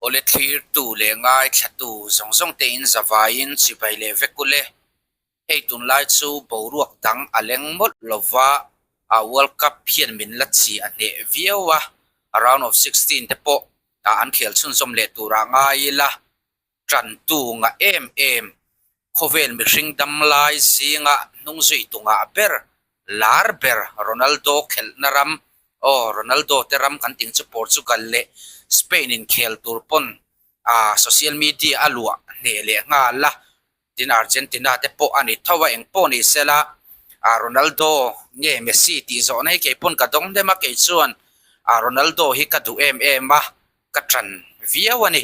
Awle thlirtu leh ngaithlatu zawng zawng te in zavaiin chibai leh vek ule. Hei tunlai chu boruak dang a leng mawlh lova, a World Cup hian min la chi a hneh viau a, round of 16 te pawh an khel chhunzawm leh turah ngai ila. Tantu ngah em em, khawvel mihring dam lai zinga hnung zui tu ngah ber, lar ber Ronaldo khelhna ram, aw Ronaldo te ram kan ting chu Portugal leh Spain in khel tur pawn ah social media a luah hneh leh nghal a, tin Argentina te pawh a ni tho a, engpawh ni sela ah Ronaldo nge Messi tih zawhna hi keipawn ka dawng hnem a, kei chuan ah Ronaldo hi ka duh em em a, ka tan viau a ni.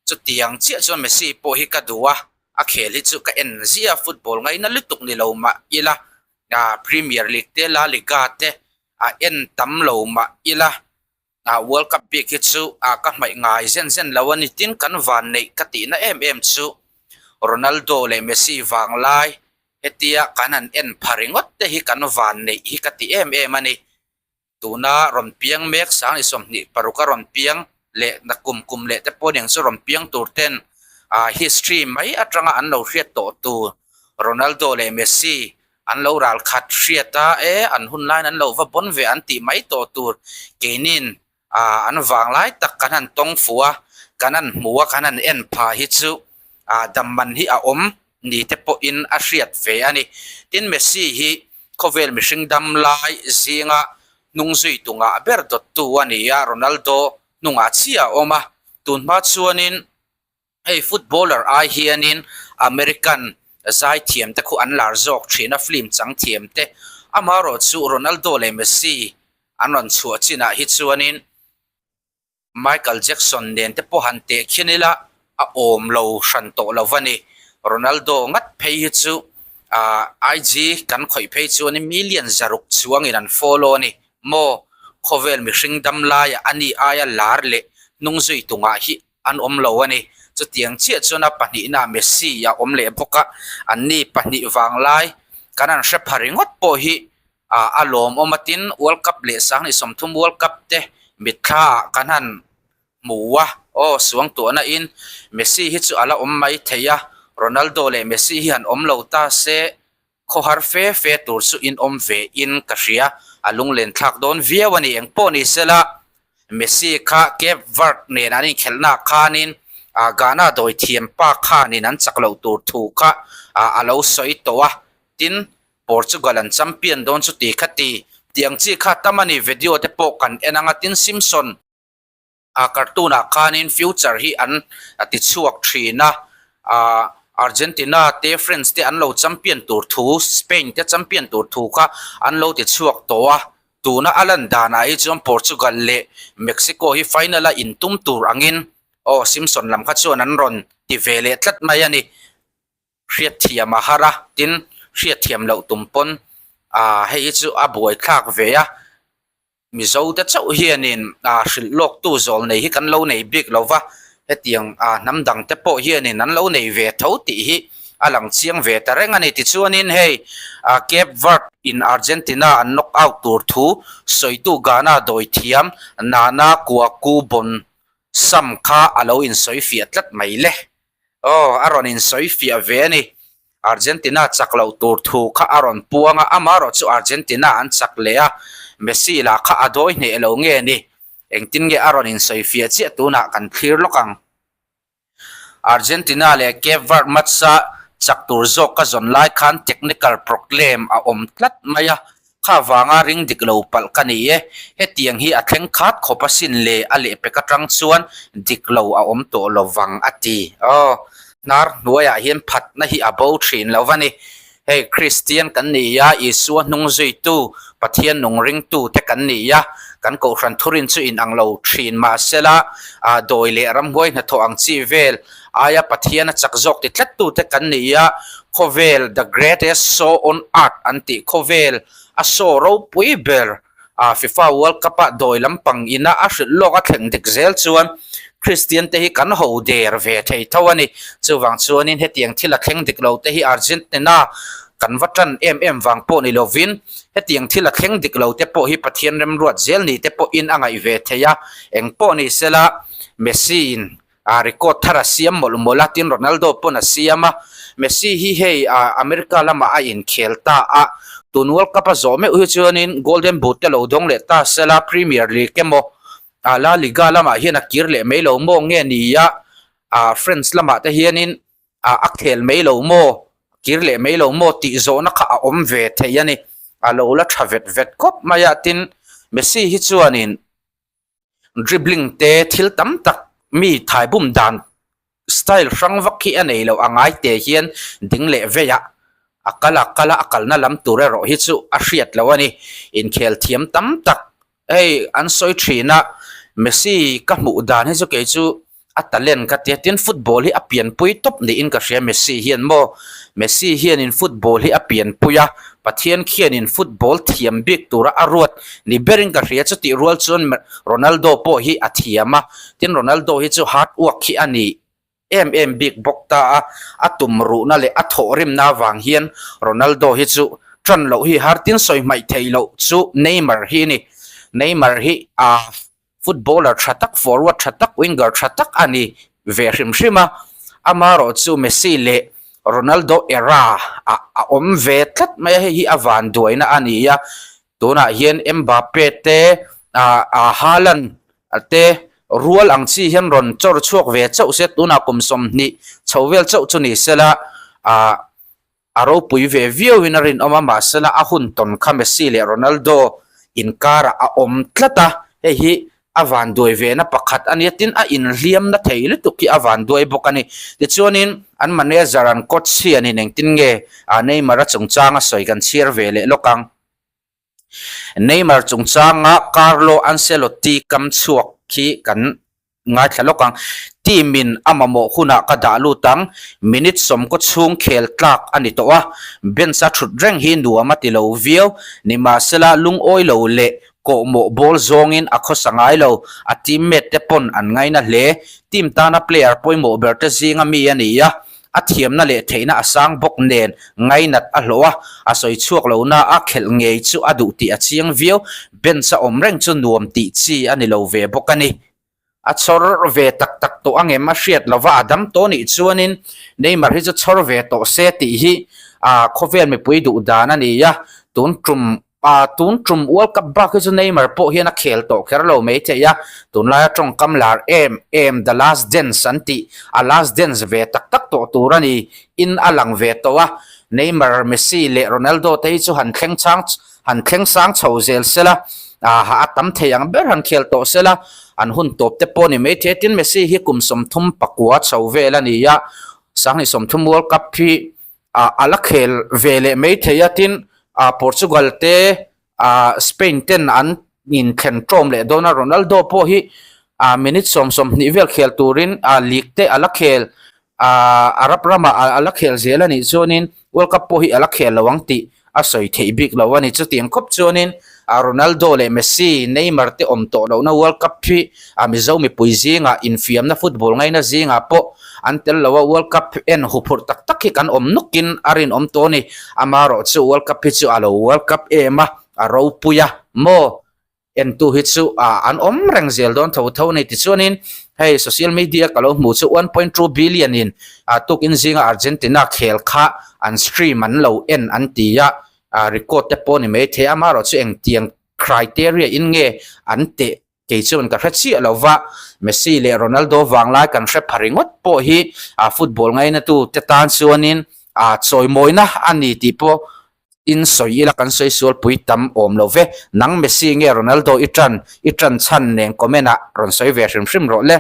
Chutiang chiah chuan Messi pawh hi ka duh a, a khel hi chu ka en zia a, football ngaina lutuk ni lo mah ila, Premier League te La Liga te a en tam lo mah ila, World Cup bik hi chu ka hmaih ngai zen zen lo a ni. Tin, kan vanneih ka tihna em em chu Ronaldo leh Messi vanglai hetia kan han en pha ringawt te hi kan vanneih hi ka ti em em a ni. Tuna rawn piang mek sang i 26 a rawn piang leh na kum kum leh te pawh eng chu rawn piang tur ten history mai atanga an lo hriat tawh tur Ronaldo leh Messi an lo ral khat hriat a e an hun laiin an lo va bawn ve an tih mai tawh tur keinin an vang lai tak kan han tawng fuh a kan han hmu a kan han en pha hi chu dam man hi a awm ni te pawhin a hriat ve a ni. Tin, Messi hi khawvel mihring dam lai zinga hnung zui tu ngah ber dawttu a ni a, Ronaldo hnungah chiah a awm a. Tun hma chuanin hei footballer ai hianin American zaithiam te khu an lar zawk thin a, film chang thiam te. Amaherawhchu Ronaldo leh Messi an rawn chhuah chinah hi chuanin Michael Jackson nen te pawh han teh khin ila a awm lo hran tawh lo va ni. Ronaldo ngat phei hi chu ah IG kan khawih phei chuan in million zaruk chuangin an follow a ni maw? Khawvel mihring dam laiah a ni aia lar leh hnung zui tungah hi an awm lo a ni. Chutiang chiah chuan a pahnihna Messi a awm leh bawk a, anni pahnih vanglai kan han hre pha ringawt pawh hi Ah a lawmawm a tin World Cup leh 2030 World Cup te mitthla ah kan han hmu a, aw suang tuahna in Messi hi chu a la awm mai thei a, Ronaldo leh Messi hi han awm lo ta se khawhar fe fe tur chu in awm ve in ka hria, a lunglen thlak dawn viau a ni engpawh ni sela Messi kha Cape Verde nen an inkhelhna khanin Ghana dawithiam pa khanin an chak loh tur thu kha a lo sawi tawh a, tin Portugal an champion dawn chu ti kha ti. Tiang chi kha tam a ni video te pawh kan en anga tin Simpson a cartoon ah khanin future hi an ti chhuak thin a ah Argentina te France te an lo champion tur thu Spain te champion tur thu kha an lo ti chhuak tawh a tuna a lan danah hi chuan Portugal leh Mexico hi final a intum tur angin aw Simpson lam kha chuan an rawn ti ve leh tlat mai a ni. Hriatthiam a har a, tin hriatthiam loh tum pawn ah hei hi chu a buaithlak ve a, Mizo te chauh hianin ah hrilh lawk tu zawl nei hi kan lo nei bik lo va, hetiang ah hnam dang te pawh hianin an lo nei ve tho tih hi a lang chiang ve ta reng a ni. Tichuanin hei ah Cape Verde in Argentina an knock out tur thu sawitu Ghana dawithiam Nana Kwaku Bonsam kha a lo insawifiah tlat mai le. Aw, a rawn insawi fiah ve a ni. Argentina chak loh tur thu kha a rawn puang a, amaherawh chu Argentina an chak leh a, Messi lah kha a dawi hneh lo nge ni? Engtin nge a rawn insawi fiah chiah tunah kan thlir lawk ang. Argentina leh Cape Verde match-a chak tur zawk ka zawn lai khan technical proclaim a awm tlat mai a, Kha vanga ring dik lo palh ka ni e, hetiang hi a thleng khat khawp asin le a lehpek atang chuan dik lo a awm tawh lo vang a ti. Aw, hnar hnuaiah hian phatna hi a bo thin lo va ni. Hei Kristian kan ni a, Isua hnung zuitu, Pathian nung ringtu te kan ni a, kan kohhran thurin chu inang lo thin mahsela, dawi leh ramhuai hnathawh ang chi vel aia Pathian a chak zawk ti tlattu te kan ni a, khawvel the greatest show on earth an tih khawvel a show ropui ber a FIFA World Cup ah dawi lampang ina a hrilh lawk a thleng dik zel chuan Kristian te hi kan ho der ve thei tho a ni. Chuvang chuanin hetiang thil a thleng dik lo te hi Argentina kan va tan em em vang pawh ni lovin hetiang thil a thleng dik lo te pawh hi Pathian remruat zel ni te pawhin a ngaih ve thei a, engpawh ni sela Messi in. ah record thar a siam mawlh mawlh a tin Ronaldo pawn a siam a Messi hi hei ah America lamah a inkhel ta a tun World Cup a zawh meuh hi chuanin Golden Boot te lo dawng leh ta sela Premier League emaw ah La Liga lamah hian a kir leh mai lo maw nge ni a ah France lamah te hianin ah a khel mai lo maw kir leh mai lo maw tih zawhna kha a awm ve thei a ni a lo la tha vet vet khawp mai a tin Messi hi chuanin dribbling te thil tam tak mi thai bum dan style hrang vak hi a nei lo a ngai te hian ding leh vei ah a kal a kal a a kalna lam tur erawh hi chu a hriat loh a ni inkhel thiam tam tak Hei an sawi thin a, Messi ka hmuh dan hi chu kei chu a talent ka tia tin football hi a pianpui tawp niin ka hria Messi hian maw Messi hianin football hi a pianpui a, Pathian khianin football thiam bik tura a ruat ni berin ka hria chutih rual chuan Ronaldo pawh hi a thiam a, tin Ronaldo hi chu hard work hi a ni. em em bik bawk ta a, a tum ruhna leh a thawhrimna avang hian Ronaldo hi chu tan loh hi har tin sawi hmaih theih loh chu Neymar hi a ni. Neymar hi a footballer tha tak, forward tha tak, winger tha tak a ni ve hrim hrim a, amaherawh chu Messi leh Ronaldo era ah a awm ve tlat mai a, hei hi a vanduaina a ni a, Tunah hian Mbappe te, Haaland te rual ang chi hian rawn chawr chhuak ve chauh se, tunah kum 20 chho vel chauh chu ni sela, a ropui ve viauin a rinawm a, mahsela a hun tawn kha Messi leh Ronaldo inkarah a awm tlat a, hei hi a vanduai vena pakhat a nia, tin a inhliamna thei lutuk hi a vanduai bawk a ni. Tichuanin an manager an coach hianin engtin nge Neymar-a chungchanga sawi kan chhiar ve leh lawk ang. Neymar chungchanga Carlo Ancelotti kam chhuak khi kan ngaithla lawk ang. Team in a mamawh hunah ka dah lut ang. Minute sawmkaw chhung khel tlak a ni tawh a, bench a thut reng hi nuam a ti lo viau. Nimahsela lungawi lo leh kawhmawh bawl zawngin a khawsa ngai lo. A teammate te pawn an ngaina hle. Team tana player pawimawh ber te zinga mi a ni a. A thiamna leh theihna a sang bawk nen ngainat a hlawh a, a sawi chhuak lo na a khelh ngei chu a duh tih a chiang viau. Bench a awm reng chu nuam tih chi a ni lo ve bawk a ni. A chhawr ve tak tak tawh angem a hriat lova a dam tawh nih chuanin Neymar hi chu chhawr ve tawh se tih hi a khawvel mipui duh dan a ni a, tun tum A tun tum World Cup bak hi chu Neymar pawh hian a khel tawh kher lo mai thei a, tunlaia tawngkam lar em em The Last Dance an tih, a last dance ve tak tak tawh tur a ni in a lang ve tawh a, Neymar, Messi leh Ronaldo te hi chu han thleng chang han thleng sang chho zel sela, a tam thei ang ber han khel tawh sela, an hun tawp te pawh a ni mai thei a, tin Messi hi kum 39 chho vel a ni a, 2030 World Cup hi ah a la khel ve leh mai thei a tin ah Portugal te ah Spain ten an inthlen ṭawm leh dawn a Ronaldo pawh hi ah minute 20 vel khel turin ah league te a la khel ah Arab ramah a la khel zel a nih chuanin World Cup pawh hi a la khel lo ang tih a sawi theih bik lo a ni. Chutiang khawp chuanin ah Ronaldo leh Messi, Neymar te awm tawh lohna World Cup hi ah Mizo mipui zingah infiamna football ngaina zingah pawh an tel lo a, World Cup en huphurh tak tak hi kan awm nawkin a rinawm tawh a ni. Amaherawh chu World Cup hi chu a lo World Cup em a, a ropui a maw? Entu hi chu an awm reng zel dawn tho tho a ni. Tichuanin hei social media ka lo hmuh chu 1.2 billion in tukin zinga Argentina khel kha an stream an lo en an ti a, record te pawh ni mai thei a, amaherawh chu engtiang criteria in nge an teh kei chuan ka hre chiah lo va, Messi leh Ronaldo vanglai kan hre pha ringawt pawh hi football ngainatu te tan chuanin chawimawina a ni tih pawh In sawi ila kan sawi sual pui tam awm lo ve. Nang Messi nge Ronaldo i tan i tan chhan nen comment ah rawn sawi ve hrim hrim rawh le.